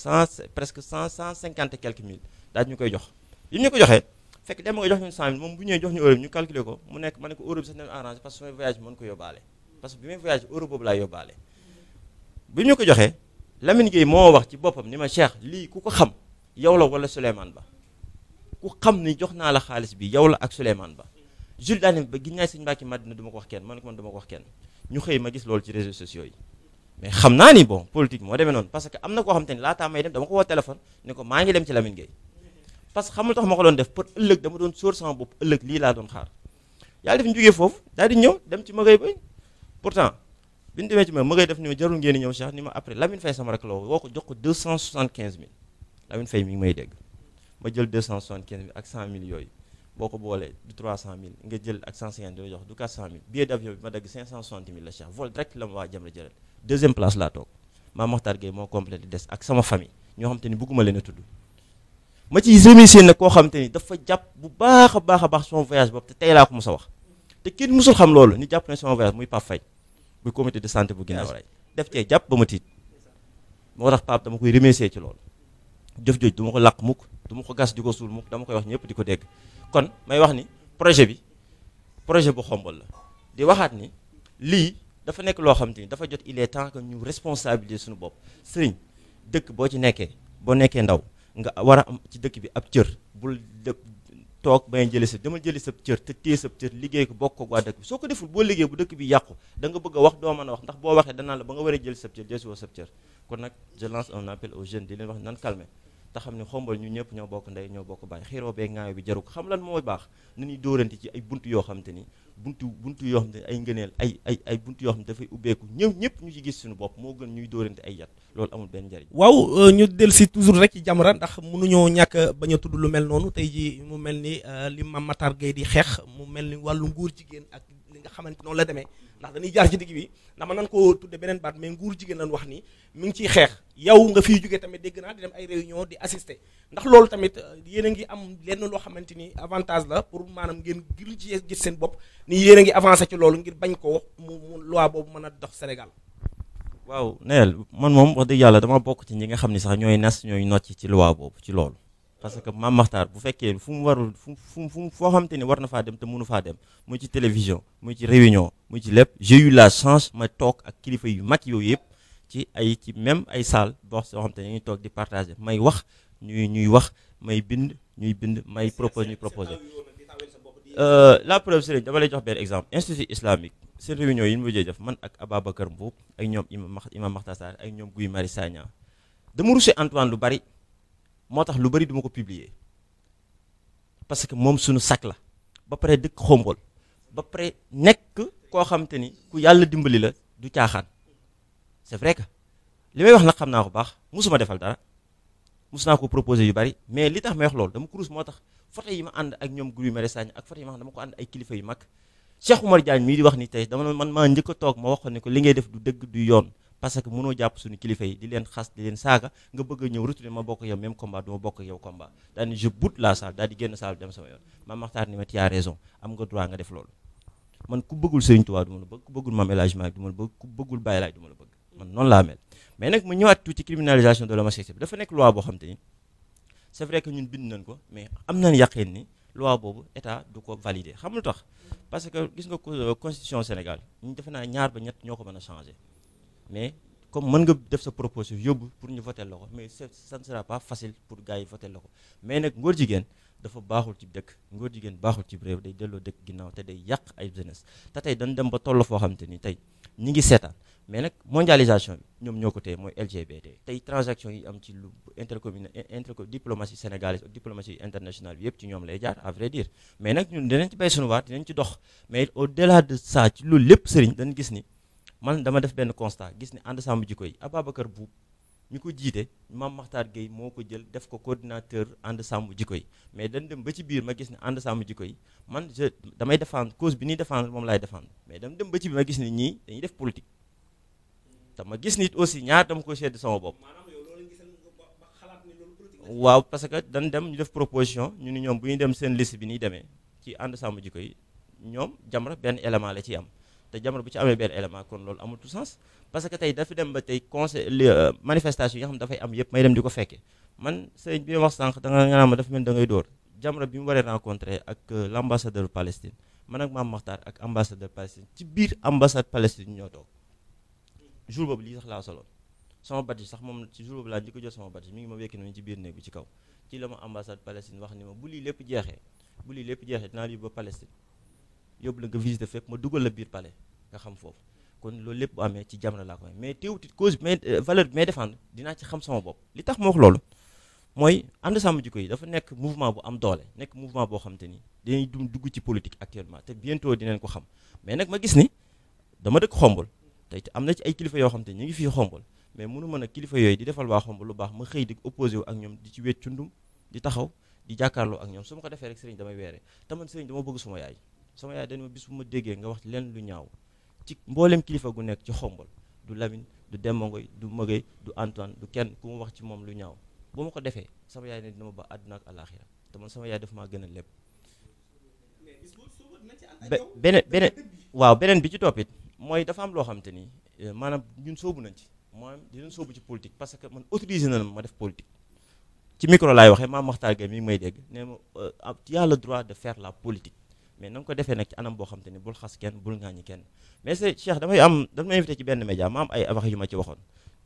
presque 150 et quelques mille daal ñu koy jox yi ñu ko joxee fekk Demba Ngoy jox ñu 100 000 moom bu ñëwee jox ñu euro bi ñu calculer ko mu nekk ma ne ko euro bi sax dina arrangé parce que samay voyage bi mën ko yóbbaale parce que bi may voyage euro boobu laay yóbbaale bi ñu ko joxee Lamine Gueye moo wax ci boppam ni ma Cheikh lii ku ko xam yow la wala Souleymane Ba ku xam ni jox naa la xaalis bi yow la ak Souleymane Ba Jules daal ba gis naa sëñ Mbacke Madina du ma ko wax kenn man ko man du ma ko wax kenn ñu xëy ma gis loolu ci réseaux sociaux yi mais xam naa ni bon politique moo demee noonu parce que am na koo xam te ni laataa may dem dama ko woo téléphone ni ko maa ngi dem ci Lamine Gueye parce que xamul tax ma ko doon def pour ëllëg dama doon sóor sama bopp ëllëg lii laa doon xaar yàlla def ñu jógee foofu daal di ñëw dem ci Magay Bay pourtant bi ñu demee ci Magay def ni ma jarul ngeen ñëw Cheikh ni ma après Lamine Faye sama rek la woo ko jox ko 275 000 Lamine Faye mi ngi may dégg ma jël 275 000 ak 100 000 yooyu boo ko boolee du 300 000 nga jël ak 150 000 jox du 400 000 billet d'avion bi ma dagg 560 000 la Cheikh vol direct la ma waa Jamra jëral deuxième place laa toog Mame Makhtar Gueye moo complété des ak sama famille ñoo xam te ni bëgguma leen a tudd ma ciy remercier nag koo xam te ni dafa jàpp bu baax a baax sama voyage boobu te tey laa ko mos a wax te kenn musul xam loolu ni jàpp na sama voyage muy Pape Faye muy comité de santé bu ginnaaw ray def cee jàpp ba ma tiit moo tax Pape dama koy remercier ci loolu jëf jooj du ma ko làq mukk du ma ko gas di ko suul mukk dama koy wax ñëpp di ko dégg kon may wax ni projet bu xombal la di waxaat ni lii dafa nekk loo xam te ni dafa jot il est temps que ñu responsabiliser suñu bopp sëriñ dëkk boo ci nekkee boo nekkee ndaw nga war a am ci dëkk bi ab cër bul toog bañ jëli demal jëli sa cër te téye sa cër liggéey ko bokk ko waa dëkk bi soo ko deful boo liggéey bu dëkk bi yàqu da nga bëgg a wax doo mën a wax ndax boo waxee danaa la ba nga war a jël sa cër jël si woo sa cër kon nag je lance un appel aux jeunes di leen wax nan calmer te xam ne xombal ñu ñëpp ñoo bokk ndey ñoo bokk bàyyi xiiroo bee ngaayo bi jaru ko xam lan mooy baax na ñuy dóorante ci ay buntu yoo xam te ni buntu yoo xam te ay ngëneel ay buntu yoo xam te dafay ubbeeku ñëpp ñu ci gis suñu bopp moo gën ñuy dóorante ay yat loolu amul benn njariñ waaw ñu del si toujours rek ci Jamra ndax mënuñoo ñàkk bañ a tudd lu mel noonu tey ji mu mel ni li Mame Makhtar Gueye di xeex mu mel ni wàllu nguur jigéen ak li nga xamante noonu la demee ndax dañuy jaar ci digg bi ndax man nan ko tudde beneen baat mais nguur jigéen lañ wax ni mi ngi ciy xeex yow nga fiy jógee tamit dégg naa di dem ay réunion di assister ndax loolu tamit yéen a ngi am lenn loo xamante ni avantage la pour maanaam ngeen gil ci gis seen bopp ni yéen a ngi avancé ci loolu ngir bañ ko mu loi boobu mën a dox Sénégal. waaw Neel man moom wax dëgg yàlla dama bokk ci ñi nga xam ne sax ñooy nas ñooy nocc ci loi boobu ci loolu parce que Mame Makhtar bu fekkee fu mu warul foo xamante ni war na faa dem te mënu faa dem muy ci télévision muy ci réunion muy ci lépp j'ai eu la chance ma toog ak kilifa yu mag yooyu yëpp ci même ay salle boo xamante ni ñu ngi toog di partager may wax ñuy wax may bind ñuy bind may propose ñuy proposer la preuve Serigne dama lay jox benn exemple institut islamique seen réunion yi ñu mujjee def man ak Ababacar Mboub ak ñoom imam Makhtar Sarr ak ñoom Guy Marius Sagna dama rusé Antoine lu bari moo tax lu bari duma ko publier parce que moom suñu sac la ba pare dëkk xombol ba pare nekk koo xamante ni ku yàlla dimbali la du caaxaan c'est vrai que li may wax nag xam naa ko baax musuma defal dara mus naa ko proposer yu bari mais li tax may wax loolu dama kurus moo tax photo yi ma ànd ak ñoom Guy Marius Sagna ak photo yi ma xam dama ko ànd ay kilifa yu mag Cheikh Oumar Diagne mii di wax ni tey dama man maa njëkk a toog ma wax ko ne ko li ngay def du dëgg du yoon parce que mënoo jàpp suñu kilifa yi di leen xas di leen saaga nga bëgg a ñëw retourner ma bokk yow même combat du ma bokk yow combat daal ni je boute la salle daal di génn salle dem sama yoon Mame Makhtar ni ma tu as raison am nga droit nga def loolu man ku bëggul Serigne Touba du ma la bëgg ku bëggul Mame El Hadji Malick du ma la bëgg ku bëggul Baye Laye du ma la bëgg man noonu laa mel mais nag mu ñëwaat tuuti criminalisation de l'homosexualité bi dafa nekk loi boo xam te ni c'est vrai que ñun bind nañ ko mais am nañ yaqeen ni loi boobu état du ko valider xam lu tax parce que gis nga constitution Sénégal ñu defe naa ñaar ba ñett ñoo ko mën a changer mais comme mën nga def sa proposition yóbbu pour ñu voter la ko mais ça ne sera pas facile pour gars yi voter la ko mais nag ngóor jigéen dafa baaxul ci dëkk ngóor jigéen baaxul ci réew day delloo dëkk ginnaaw te day yàq ay jeunesse te tey dañ dem ba toll foo xamante ni tey ñi ngi seetaan mais nag mondialisation bi ñoom ñoo ko téye mooy LGBT tey transaction yi am ci lu diplomatie sénégalaise ak diplomatie internationale bi yëpp ci ñoom lay jaar à vrai dire mais nag ñun dinañ ci bay suñu waat dinañ ci dox mais au delà de ça ci loolu lépp sëriñ dañ gis ni man dama def benn constat gis ni ànd sàmm jikko yi Ababacar Buub mi ko jiite Mame Makhtar Gueye moo ko jël def ko coordinateur ànd sàmm jikko yi mais dañ dem ba ci biir ma gis ni ànd sàmm jikko yi man damay défendre cause bi ñuy défendre moom laay défendre mais dama dem ba ci biir ma gis ni ñii dañuy def politique te ma gis nit aussi ñaar dama ko sedd sama bopp waaw parce que dañ dem ñu def proposition ñu ni ñoom bu ñu dem seen liste bi ñuy demee ci ànd sàmm jikko yi ñoom Jamra benn élément la ciy am te Jamra bu ci amee benn élément kon loolu amatul sens parce que tey dafa dem ba tey manifestation yi nga xam dafay am yëpp may dem di ko fekkee man sëñ bi wax sànq da nga naan ma dafa mel da ngay dóor Jamra bi mu waree rencontré ak l' ambassadeur Palestine man ak Mame Makhtar ak ambassadeur Palestine ci biir ambassade Palestine ñoo toog jour boobu lii sax laa soloon sama badge sax moom ci jour boobu laa njëkk a jot sama badge mi ngi ma wekki noonu ci biir néeg bi ci kaw ci la ma ambassade Palestine wax ni ma bu lii lépp jeexee dinaa la yóbbu ba Palestine yóbbu la nga visiter fépp ma dugal la biir palais nga xam foofu kon loolu lépp bu amee ci Jamra laa ko mais teewutit cause bi valeur bi may défendre dinaa ci xam sama bopp li tax ma wax loolu mooy ànd sàmm jikko yi dafa nekk mouvement bu am doole nekk mouvement boo xam te ni dañuy dugg ci politique actuellement te bientôt dinañ ko xam mais nag ma gis ni dama dëkk Xombol tey am na ci ay kilifa yoo xam te ñu ngi fii Xombol mais mënu mën a kilifa yooyu di defal waa Xombol lu baax ma xëy di opposé wu ak ñoom di ci wet cundum di taxaw di jàkkaarloo ak ñoom su ma ko defee rek sëriñ damay weere te man sëriñ dama bëgg sama yaay dañ ma bis bu ma déggee nga wax leen lu ñaaw ci mboolem kilifa gu nekk ci Xombol du Lamine du Demba Ngoy du Magay du Antoine du kenn ku ma wax ci moom lu ñaaw bu ma ko defee sama yaay ne dina ma ba àdduna ak àllaaxira te man sama yaay dafa maa gën a lépp beneen bi ci toppit mooy dafa am loo xam te ni maanaam ñun soobu nañ ci maanaam dinañ soobu ci politique parce que man autorisé na ma def politique ci micro laay waxee Mame Makhtar Gueye mi ngi may dégg nee ma tu as le droit de faire la politique mais na nga ko defee nag ci anam boo xam te ni bul xas kenn bul ŋaañi kenn mais c'est Cheikh dafa ma invité ci benn média ma am ay wax yu ma ci waxoon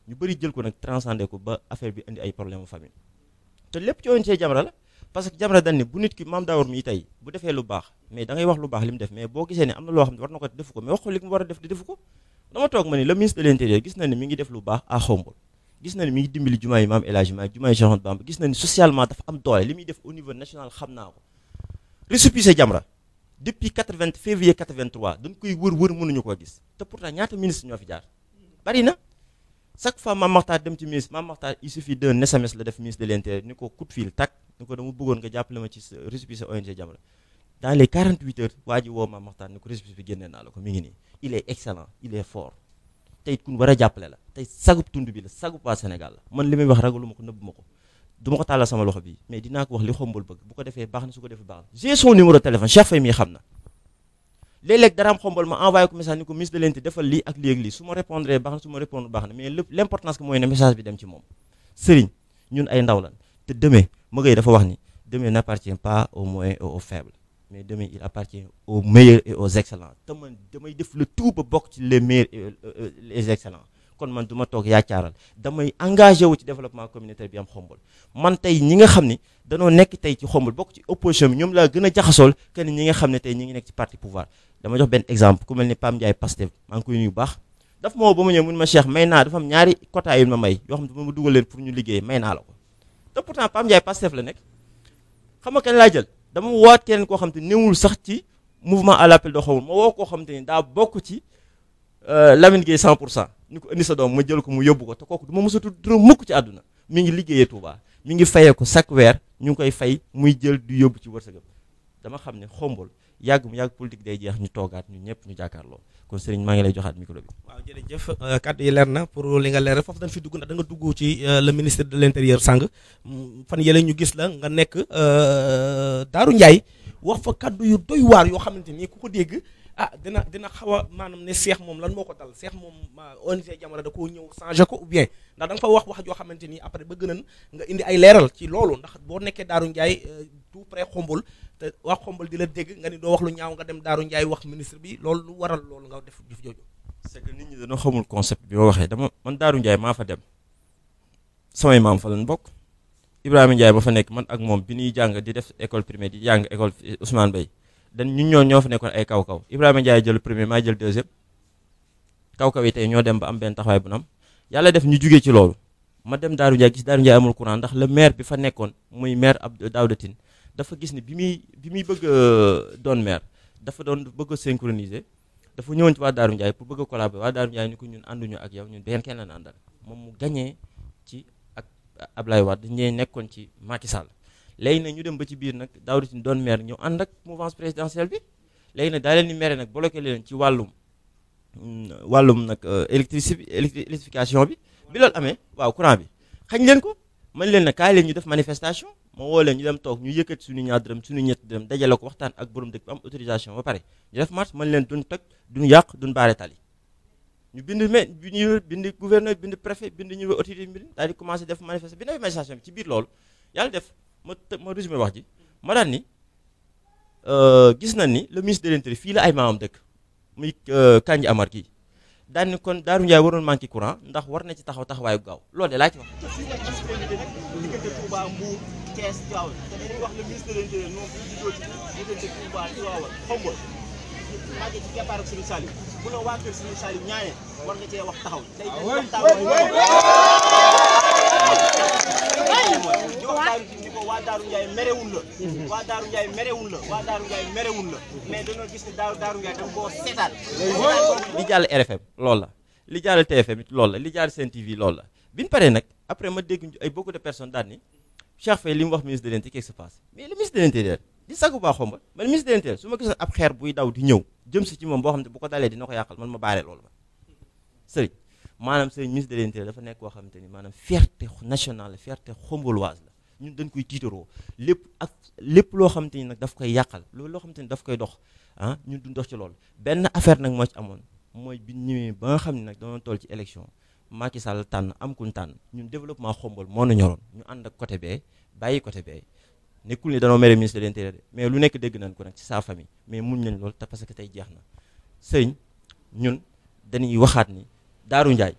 ñu bëri jël ko nag transcendé ko ba affaire bi indi ay problème famille te lépp ci ONG Jamra la parce que Jamra dañ ne bu nit ki Mame Daour mi tey bu defee lu baax mais da ngay wax lu baax li mu def mais boo gisee ne am na loo xam ne war na ko defu ko mais wax ko li mu war a def di defu ko dama toog ma ni le ministre de l'intérieur gis na ne mi ngi def lu baax à Xombol gis na ne mi ngi dimbali jumaa yi Maam El Hadji Malick jumaa yi Cheikh Ahmadou Bamba gis na ne socialement dafa am doole li muy def au niveau national xam naa ko récépissé Jamra depuis février 83 dañ koy wër mënuñu koo gis te pourtant ñaata ministre ñoo fi jaar bari na chaque fois Mame Makhtar dem ci ministre Mame Makhtar il suffit d'un SMS la def ministre de l'intérieur ni ko coup de fil tak ni ko dama bëggoon nga jàppale ma ci récépissé ONG Jamra dans les 48 heures waa ji woo Mame Makhtar ni ko récépissé bi génnee naa la ko mi ngi nii il est excellent il est fort tey kun war a jàppale la tey sagub tund bi la sagub waa Sénégal la man li may wax ragalu ma ko nëbb ma ko du ma ko tàllal sama loxo bi mais dinaa ko wax li Xombol bëgg bu ko defee baax na su ko defee baax na j'ai son numéro de téléphone Cheikh Faye mii xam na léeg-léeg dara am Xombol ma envoyé ko message ni ko ministre de l'Intérieur defal lii ak lii ak lii su ma répondre baax na su ma répondre baax na mais l'importance que mooy ne message bi dem ci moom sëriñ ñun ay ndaw lan te demain Magay dafa wax ni demain n'appartient pas aux moyens et aux faibles mais demain il appartient aux meilleurs et aux excellents te man damay def le tout ba bokk ci les meilleurs et les excellents kon man du ma toog yaacaaral damay engagé wu ci développement communautaire bi am Xombol man tey ñi nga xam ni danoo nekk tey ci Xombol bokk ci opposition bi ñoom laa gën a jaxasool que ñi nga xam ne tey ñi ngi nekk ci parti pouvoir dama jox benn exemple ku mel ni Pam Ndiaye Pastef maa ngi koy nuyu baax daf ma woo ba ma ñëw mun ma Cheikh may naa dafa am ñaari quota yu ma may yoo xam ne ma dugal leen pour ñu liggéey may naa la ko te pourtant Pam Ndiaye Pastef la nekk xam nga kañ laa jël dama woowaat keneen koo xam te newul sax ci mouvement à l'appel de Xombol ma woo koo xam te ni daa bokk ci Lamine Gueye 100% ñu ko indi sa doom ma jël ko mu yóbbu ko te kooku du ma mës a tudd dërëm mukk ci àdduna mi ngi liggéeyee Touba mi ngi fayee ko chaque weer ñu ngi koy fay muy jël du yóbbu ci wërsëgam dama xam ne Xombol yàgg mu yàgg politique day jeex ñu toogaat ñu ñëpp ñu jàkkaarloo kon Serigne maa ngi lay joxaat micro bi. waaw jërëjëf kàddu yi leer na pour li nga leer foofu dañ fi dugg ndax da nga dugg ci le ministre de l'intérieur sàng fan yële ñu gis la nga nekk Daaru Ndiaye wax fa kàddu yu doy waar yoo xamante ni ku ko dégg dina xaw a maanaam ne Cheikh moom lan moo ko dal Cheikh moom ONG Jamra da koo ñëw changé ko ou bien ndax da nga fa wax joo xamante ni après bëgg nañ nga indi ay leeral ci loolu ndax boo nekkee Daaru Ndiaye tout près Xombol te wax Xombol di la dégg nga ni doo wax lu ñaaw nga dem Daaru Ndiaye wax ministre bi loolu lu waral loolu nga def jëf jooju. c'est que nit ñi dañoo xamul concept bi ma waxee man Daaru Ndiaye maa fa dem samay maam fa lañ bokk Ibrahima Ndiaye ba fa nekk man ak moom bi ñuy jàng di def école primaire di jàng école Ousmane Bay ñun ñoo fa nekkoon ay kaw-kaw Ibrahima Ndiaye jël premier maa jël deuxième kaw yi tey ñoo dem ba am benn taxawaay bu nam yàlla def ñu jugee ci loolu ma dem Daaru Ndiaye gis Daaru Ndiaye amul courant ndax le maire bi fa nekkoon muy maire Daouda Tine dafa gis ni bi muy bëgg a doon maire dafa doon bëgg a synchroniser dafa ñëwoon ci waa Daaru Ndiaye pour bëgg a collaborer waa Daaru Ndiaye ni ko ñun ànduñu ak yow ñun benn kenn la àndal moom mu gagné ci ak Ablaye Wade ñee nekkoon ci Macky Sall léegi nag ñu dem ba ci biir nag Daouda Tine doon maire ñëw ànd ak mouvance présidentielle bi léegi nag daa leen ni maire nag bloqué leen ci wàllum nag électrification bi loolu amee waaw courant bi xañ leen ko mën leen na kaay leen ñu def manifestation ma woo leen ñu dem toog ñu yëkkati suñu ñaar dërëm suñu ñett dërëm dajale ko waxtaan ak borom dëkk bi am autorisation ba pare ñu def marche mën leen duñ toj duñ yàq duñ baare tali ñu bind gouverneur bind préfet bind ñu autorité bi daal di commencé def manifestation bi ci biir loolu yàlla def ma résumé wax ji ma daan ni gis nañ ni le ministre de l'Intérieur fii la ay maamam dëkk muy Kandji Amar kii daan ni kon Daaru Ndiaye waroon manqué courant ndax war na ci taxawaayu gaaw loolu de laa ci wax. diggante Touba Mbour Thiès Tivaouane te dañuy wax le ministre de l'Intérieur moom bu juddoo ci diggante Touba Tivaouane Xombol màggee ci keppaar ak Serigne Saliou bu la waa kër Serigne Saliou ñaanee war nga cee wax taxaw tey di waxtaan ni ko waa Daaru Ndiaye merewul la waa Daaru Ndiaye merewul la waa Daaru Ndiaye merewul la mais dañoo gis ne Daaru Ndiaye danga koo seetaan li jàll RFM loolu la li jàll TFM it loolu la li jàll Sen TV loolu la bi ñu paree nag après ma dégg ay beaucoup de personnes daal ni Cheikh Faye li mu wax ministre de l'Intérieur qu'est-ce qui se passe mais le ministre de l'Intérieur di sagu baa xomba man ministre de l'Intérieur su ma gisoon ab xeer buy daw di ñëw jëm si ci moom boo xam ne bu ko dalee dina ko yàqal man ma baaree loolu ma sëriñ maanaam sëriñ ministre de l'Intérieur dafa nekk koo xamante ni maanaam fierté nationale fierté xomboloise la ñun dañ koy tiitaroo lépp loo xamante ni nag daf koy yàqal loolu loo xamante ni daf koy dox ah ñun duñ dox ci loolu benn affaire nag moo ci amoon mooy bi ñëwee ba nga xam ne nag dañoo toll ci élection Macky Sall tànn am kuñ tànn ñun développement xombol moo na ñoroon ñu ànd ak côté bee bàyyi côté bee nekkul ni danoo mere ministre de l'Intérieur mais lu nekk dégg nañ ko nag ci sa famille mais muñ nañ loolu te parce que tey jeex na sëriñ ñun dañuy waxaat ni Daaru Ndiaye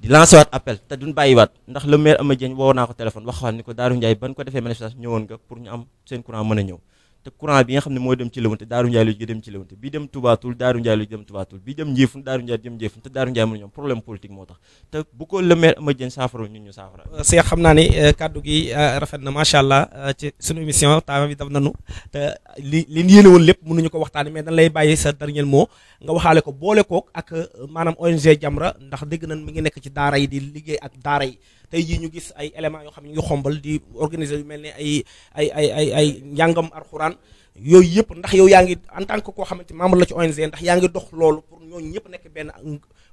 di lancé waat appel te duñ bàyyiwaat ndax le maire Ama Dieng woo naa ko téléphone waxaat ni ko Daaru Ndiaye ban ko defee manifestation ñëwoon nga pour ñu am seen courant mën a ñëw te courant bi nga xam ne mooy dem ci Lewante Daaru Ndiaye lu dem ci Lewante bi dem Touba Toul Daaru Ndiaye lu dem Touba Toul bi dem Njéefun Daaru Ndiaye dem Njéefun te Daaru Ndiaye mën ñoom problème politique moo tax te bu ko le maire Ama Dieng saafara ñun ñu saafara Cheikh xam naa ni kàddu gi rafet na macha allah ci sunu émission temps bi daf nanu te li yéene woon lépp mënuñu ko waxtaanee mais dañ lay bàyyi sa dernier mot nga waxaale ko boole kook ak maanaam ONG Jamra ndax dégg nañ mi ngi nekk ci daara yi di liggéey ak daara yi tey jii ñu gis ay éléments yoo xam ne ñu ngi xombal di organiser yu mel ne ay njàngam alxuraan yooyu yëpp ndax yow yaa ngi en tant que koo xamante membre la ci ONG ndax yaa ngi dox loolu pour ñooñu ñëpp nekk benn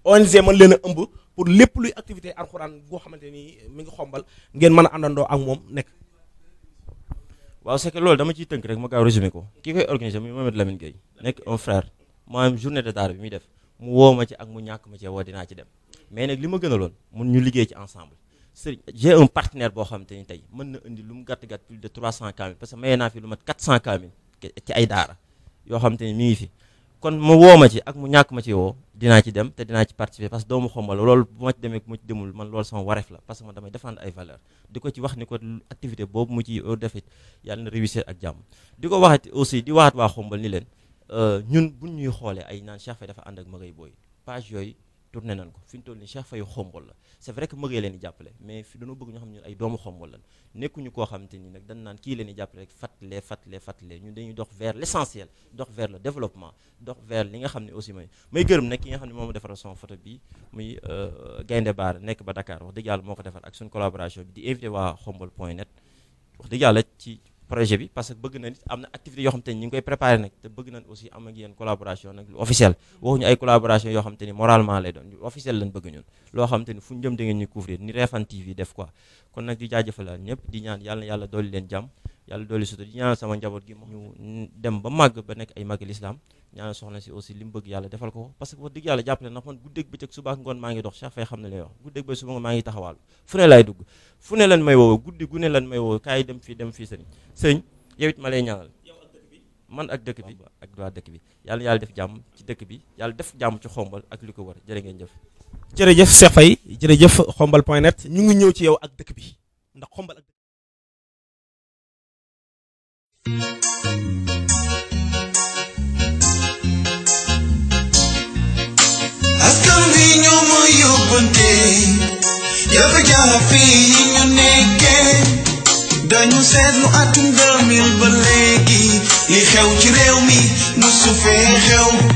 ONG mën leen a ëmb pour lépp luy activité alxuraan boo xamante ni mi ngi xombal ngeen mën a àndandoo ak moom nekk. waaw c'est que loolu dama ciy tënk rek ma gaaw résumé ko ki koy organiser muy Mohamed Lamine Gueye nekk un frère maanaam journée de daara bi muy def mu woo ma ci ak mu ñàkk ma ci woo dinaa ci dem mais nag li ma gënaloon mun ñu liggéey ci ensemble sëriñ j'ai un partenaire boo xamante ni tey mën na indi lu mu gàtt plus de 300 kaamil parce que mayee naa fi lu mat 400 kaamil ci ay daara yoo xamante ni mi ngi fi kon ma woo ma ci ak mu ñàkk ma ci woo dinaa ci dem te dinaa ci participer parce que doomu xombal loolu bu ma ci demee bu ma ci demul man loolu sama wareef la parce que man damay défendre ay valeurs di ko ci wax ni ko activité boobu mu ci defit yàlla na réussir ak jàmm di ko waxati aussi di waxat waa xombal ni leen ñun buñ ñuy xoolee ay naan Cheikh Faye dafa ànd ak Magay Boy page yooyu tourné nañ ko fi ñu toll nii Cheikh Faye xombal la c'est vrai que mëgee leen di jàppale mais fi dañoo bëgg ñu xam ñun ay doomu xombal lan nekkuñu koo xamante ni nag dañ naan kii leen di jàppale rek fàttalee ñun dañuy dox vers l'essentiel dox vers le développement dox vers li nga xam ne aussi may gërëm nag ki nga xam ne moom defaral son photo bi muy Gaynde Baara nekk ba Dakar wax dëgg yàlla moo ko defar ak suñu collaboration bi di invité waa xombal.net wax dëgg yàlla ci projet bi parce que bëgg na am na activité yoo xam te ni ñu ngi koy préparé nag te bëgg nañ aussi am ak yéen collaboration nag lu officiel waxuñu ay collaboration yoo xam te ni moralement lay doon officiel lañ bëgg ñun loo xam te ni fu ñu jëm da ngeen ñu couvrir ni Refane TV def quoi kon nag di jaajëfal ñëpp di ñaan yàlla dooli leen jàmm yàlla dooli sutura di ñaanal sama njaboot gi ñu dem ba màgg ba nekk ay màgg l'islam ñaanal soxna si aussi li mu bëgg yàlla defal ko parce que wax dëgg yàlla jàppale ndax man guddeeg bëccëg suba ak ngoon maa ngi dox Cheikh Faye xam ne lay wax guddeeg ba suba ngoon maa ngi taxawaalu fu ne laay dugg fu ne lan may woo guddi gu ne lan may woo kaay dem fii sëriñ yow it ma lay ñaanal man ak dëkk bi ak waa dëkk bi yàlla def jàmm ci dëkk bi yàlla def jàmm ci xombal ak li ko wër jërë ngeen jëf jërëjëf Cheikh Faye jërëjëf xombal.net ñu ngi ñëw ci yow ak dëkk bi ndax xombal ak askan wi dañu seetlu atum 2000 ba léegi li xew ci réew mi musu fee xew